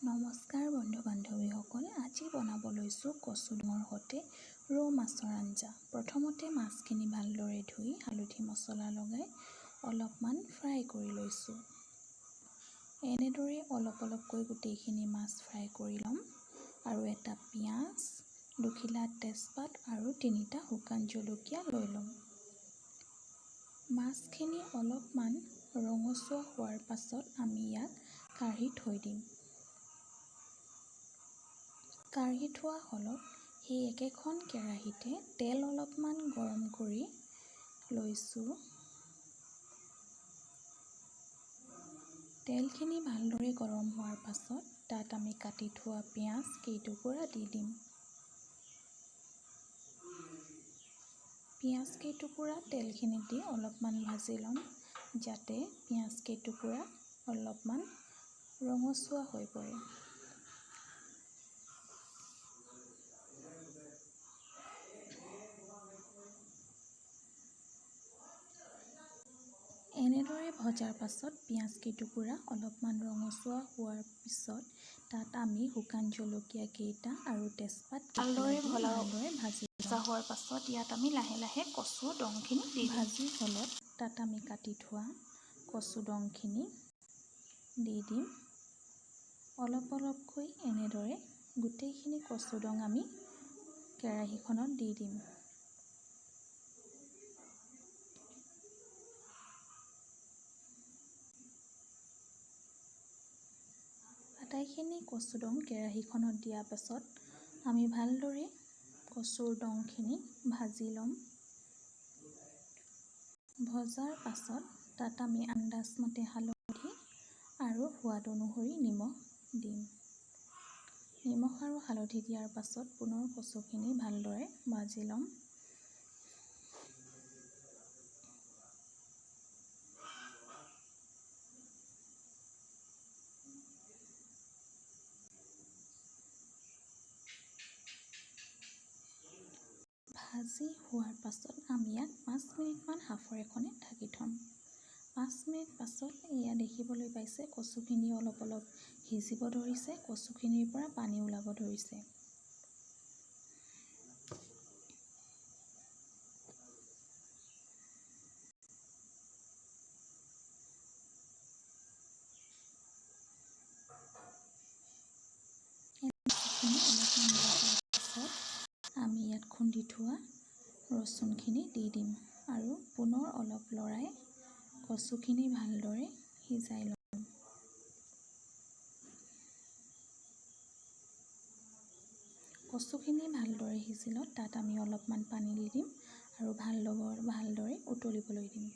নমস্কাৰ বন্ধু বান্ধৱীসকল, আজি বনাব লৈছোঁ কচু ডোঙৰ সৈতে ৰৌ মাছৰ আঞ্জা। প্ৰথমতে মাছখিনি ভালদৰে ধুই হালধি মছলা লগাই অলপমান ফ্ৰাই কৰি লৈছোঁ। এনেদৰে অলপ অলপকৈ গোটেইখিনি মাছ ফ্ৰাই কৰি ল'ম আৰু এটা পিঁয়াজ, দুখিলা তেজপাত আৰু তিনিটা শুকান জলকীয়া লৈ ল'ম। মাছখিনি অলপমান ৰঙচুৱা হোৱাৰ পাছত আমি ইয়াক কাঢ়ি থৈ দিম। কাঢ়ি থোৱা হ'লত সেই একেখন কেৰাহীতে তেল অলপমান গৰম কৰি লৈছোঁ। তেলখিনি ভালদৰে গৰম হোৱাৰ পাছত তাত আমি কাটি থোৱা পিঁয়াজ কেইটুকুৰা দি দিম। পিঁয়াজ কেইটুকুৰা তেলখিনিত দি অলপমান ভাজি ল'ম, যাতে পিঁয়াজ কেইটুকুৰা অলপমান ৰঙচুৱা হৈ পৰে। এনেদৰে ভজাৰ পাছত পিঁয়াজ কেইটুকুৰা অলপমান ৰঙচুৱা হোৱাৰ পিছত তাত আমি শুকান জলকীয়া কেইটা আৰু তেজপাত ভালদৰে ভালদৰে ভাজি ভজা হোৱাৰ পাছত ইয়াত আমি লাহে লাহে কচু ডংখিনি দি ভাজি হ'লত তাত আমি কাটি থোৱা কচু ডংখিনি দি দিম। অলপ অলপকৈ এনেদৰে গোটেইখিনি কচু ডং আমি কেৰাহীখনত দি দিম। আটাইখিনি কচু ডং কেৰাহীখনত দিয়াৰ পাছত আমি ভালদৰে কচুৰ ডংখিনি ভাজি ল'ম। ভজাৰ পাছত তাত আমি আন্দাজমতে হালধি আৰু সোৱাদ অনুসৰি নিমখ দিম। নিমখ আৰু হালধি দিয়াৰ পাছত পুনৰ কচুখিনি ভালদৰে ভাজি ল'ম। ভাজি হোৱাৰ পাছত আমি ইয়াক 5 মিনিটমান সাঁফৰ এখনে ঢাকি থ'ম। 5 মিনিট পাছত এয়া দেখিবলৈ পাইছে কচুখিনি অলপ অলপ সিজিব ধৰিছে, কচুখিনিৰ পৰা পানী ওলাব ধৰিছে। অলপমান ভজাৰ পাছত আমি ইয়াত খুন্দি থোৱা ৰচুনখিনি দি দিম আৰু পুনৰ অলপ লৰাই কচুখিনি ভালদৰে সিজাই ল'ম। কচুখিনি ভালদৰে সিজিলত তাত আমি অলপমান পানী দি দিম আৰু ভালদৰে উতলিবলৈ দিম।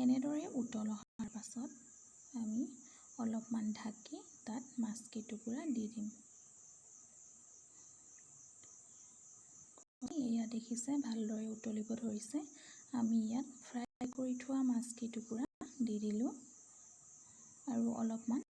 এনেদৰে উতল অহাৰ পাছত আমি অলপমান ঢাকি তাত মাছ কেইটুকুৰা দি দিম। এয়া দেখিছে ভালদৰে উতলিব ধৰিছে। আমি ইয়াত ফ্ৰাই কৰি থোৱা মাছ কেইটুকুৰা দি দিলোঁ আৰু অলপমান